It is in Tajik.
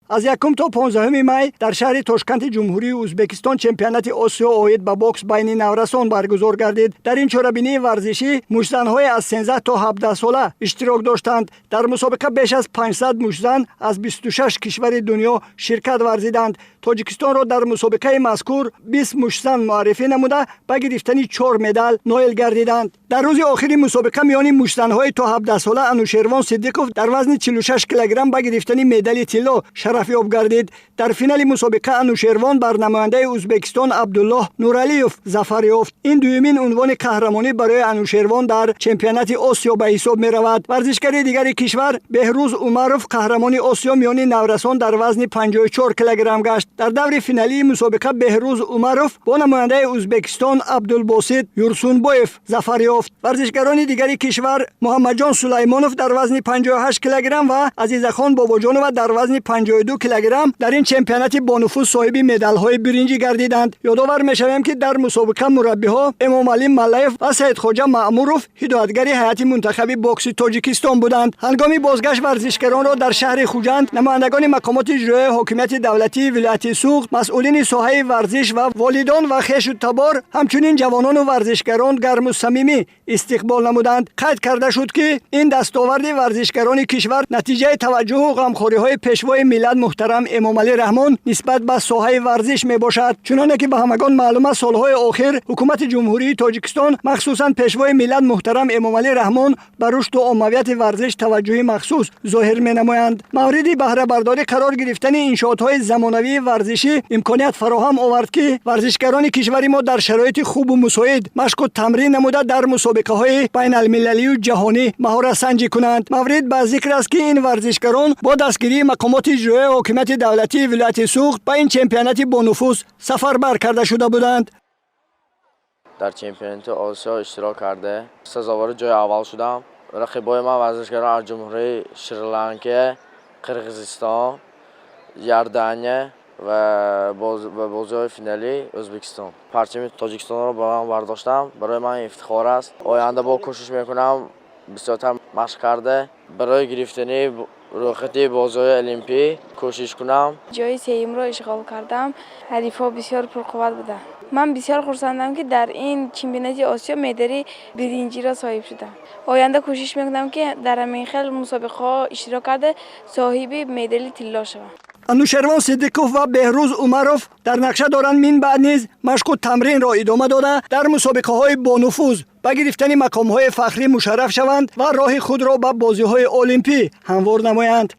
Аз 1 то 15 май дар шаҳри Тошканти Ҷумҳурии Ӯзбекистон чемпионати Осиё оид ба бокс байни наврасон баргузор гардид. Дар ин чорабинии варзишӣ муштзанҳое аз 13 то 17 сола иштирок доштанд. Дар мусобиқа беш аз 500 муштзан аз 26 кишвари дунё ширкат варзиданд. Тоҷикистонро дар мусобиқаи мазкур 20 муштзан муаррифӣ намуда, ба гирифтани чор медал ноил гардиданд. Дар рӯзи охири мусобиқа миёни муштзанҳои то 17 сола Анушервон Сиддиқов дар вазни 46 килограмм ба гирифтани медали тилло шарафёб гардид. Дар финали мусобиқа Анушервон бар намояндаи Ӯзбекистон Абдуллоҳ Нуралиев зафар ёфт. Ин дуюмин унвони қаҳрамонӣ барои Анушервон дар чемпионати Осиё ба ҳисоб меравад. Варзишгари дигари кишвар Беҳрӯз Умаров қаҳрамони Осиё миёни наврасон дар вазни 54 килограмм гашт. Дар даври финалии мусобиқа Беҳрӯз Умаров бо намояндаи Ӯзбекистон Абдулбосит Юрсунбоев зафар ёфт. Варзишгарони дигари кишвар Муҳаммадҷон Сулаймонов дар вазни 58 килограмм ва Азизахон Бобоҷонова дар вазни 52 килограмм дар ин чемпионати бонуфуз соҳиби медалҳои биринҷӣ гардиданд. Ёдовар мешавем, ки дар мусобиқа мураббиҳо Эмомалӣ Маллаев ва Саидхоҷа Маъмуров ҳидоятгари ҳайати мунтахаби бокси Тоҷикистон буданд. Ҳангоми бозгашт варзишгаронро дар шаҳри Хуҷанд намояндагони мақомоти иҷроияи ҳокимияти давлатии вилояти Суғд, масъулини соҳаи варзиш ва волидон ва хешу табор, ҳамчунин ҷавонону варзишгарон гарму самимӣ истиқбол намуданд. Қайд карда шуд, ки ин дастоварди варзишгарони кишвар натиҷаи таваҷҷӯҳу ғамхориҳои Пешвои миллат муҳтарам Эмомалӣ Раҳмон нисбат ба соҳаи варзиш мебошад. Чуноне ки ба ҳамагон маълум аст, солҳои охир ҳукумати Ҷумҳурии Тоҷикистон, махсусан Пешвои миллат муҳтарам Эмомалӣ Раҳмон, ба рушду оммавияти варзиш таваҷҷӯҳи махсус зоҳир менамоянд. Мавриди баҳрабардорӣ қарор гирифтани иншоотҳои замонавии варзишӣ имконият фароҳам овард, ки варзишгарони кишвари мо дар шароити хубу мусоид машқу тамрин намуда, дар мусобиқаҳои байналмилалию ҷаҳонӣ маҳоратсанҷӣ кунанд. Маврид ба зикр аст, ки ин варзишгарон бо дастгирии мақомоти иҷроияи ҳокимияти давлатии вилояти Суғд ба ин чемпионати бонуфуз сафарбар карда шуда буданд. Дар чемпионати Осиё иштирок карда, сазовори ҷои аввал шудам. Рақибои ман варзишгарон аз ҷумҳурии Шри-Ланка, Қирғизистон, Иордания ва бозиҳои финалӣ Ӯзбекистон. Парчами Тоҷикистонро баланд бардоштам, барои ман ифтихор аст. Оянда бо кӯшиш мекунам, бисёртар машқ карда, барои гирифтани рӯйхати бозиҳои олимпӣ кӯшиш кунам. Ҷои сеюмро ишғол кардам. Ҳарифҳо бисёр пурқувват буданд. Ман бисёр хурсандам, ки дар ин чемпионати Осиё медали биринҷиро соҳиб шудам. Оянда кӯшиш мекунам, ки дар ҳамин хел мусобиқаҳо иштирок карда, соҳиби медали тилло шавам. Анушервон Сиддиқов ва Беҳрӯз Умаров дар нақша доранд, мин баъд низ машқу тамринро идома дода, дар мусобиқаҳои бонуфуз ба гирифтани мақомҳои фахрӣ мушарраф шаванд ва роҳи худро ба бозиҳои олимпӣ ҳамвор намоянд.